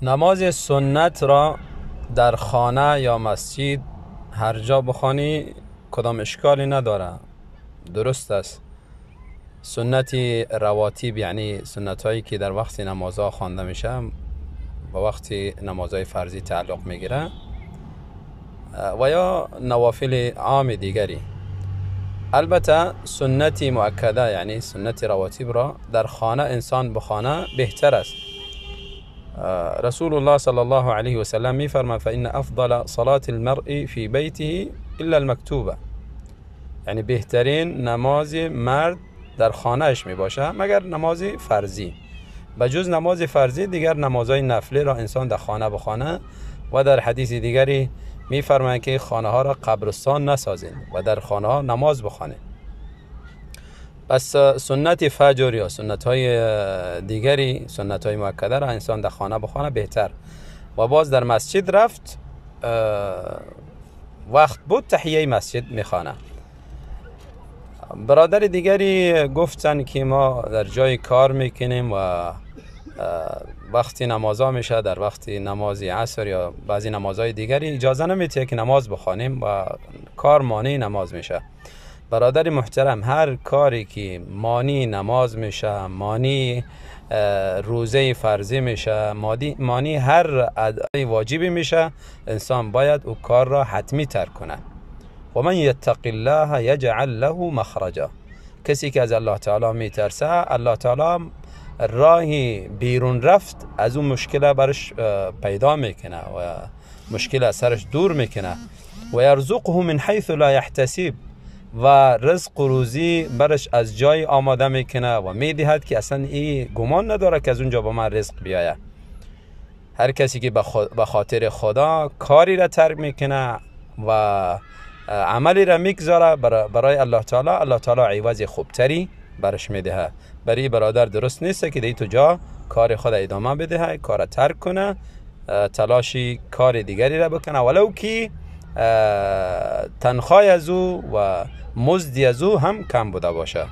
نماز سنت را در خانه یا مسجد هر جا بخوانی کدام اشکالی نداره، درست است. سنت رواتب یعنی سنت هایی که در وقت نمازها خوانده میشه با وقت نمازهای فرضی تعلق میگیره و یا نوافل عام دیگری. البته سنت مؤکده یعنی سنت رواتب را در خانه انسان بخوانه بهتر است. رسول الله صلی الله علیه و سلم میفرماید فإن افضل صلاة المرء فی بیته الا المکتوبه، یعنی بهترین نماز مرد در خانهش می باشه مگر نماز فرضی. بجز نماز فرضی دیگر نمازهای نفلی را انسان در خانه بخوانه. و در حدیث دیگری میفرمایند که خانه ها را قبرستان نسازین و در خانه ها نماز بخوانید. پس سنت فجر یا سنت های دیگری، سنت های مؤکده را انسان در خانه بخوانه بهتر. و باز در مسجد رفت وقت بود تحیه مسجد میخوانه. برادر دیگری گفتن که ما در جای کار میکنیم و وقتی نمازها میشه، در وقتی نماز عصر یا بعضی نمازهای دیگری اجازه نمیده که نماز بخوانیم و کار مانع نماز میشه. برادر محترم، هر کاری که مانع نماز میشه، مانع روزه فرضی میشه، مانع هر ادای واجبی میشه، انسان باید او کار را حتمی ترک کنه. و من یتق الله یجعل له مخرجا، کسی که از الله تعالی میترسه الله تعالی راهی بیرون رفت از اون مشکل برش پیدا میکنه و مشکل از سرش دور میکنه. و یرزقه من حیث لا یحتسب، و رزق و روزی برش از جای آماده میکنه و میدهد که اصلا این گمان نداره که از اونجا با من رزق بیاید. هر کسی که به خاطر خدا کاری را ترک میکنه و عملی را میگذاره برای الله تعالی، الله تعالی عوض خوبتری برش میده. برای برادر درست نیست که دی تو جا کار خود ادامه بده، کار ترک کنه، تلاشی کار دیگری را بکنه ولو که تنخواه از او و مزدی از او هم کم بوده باشه.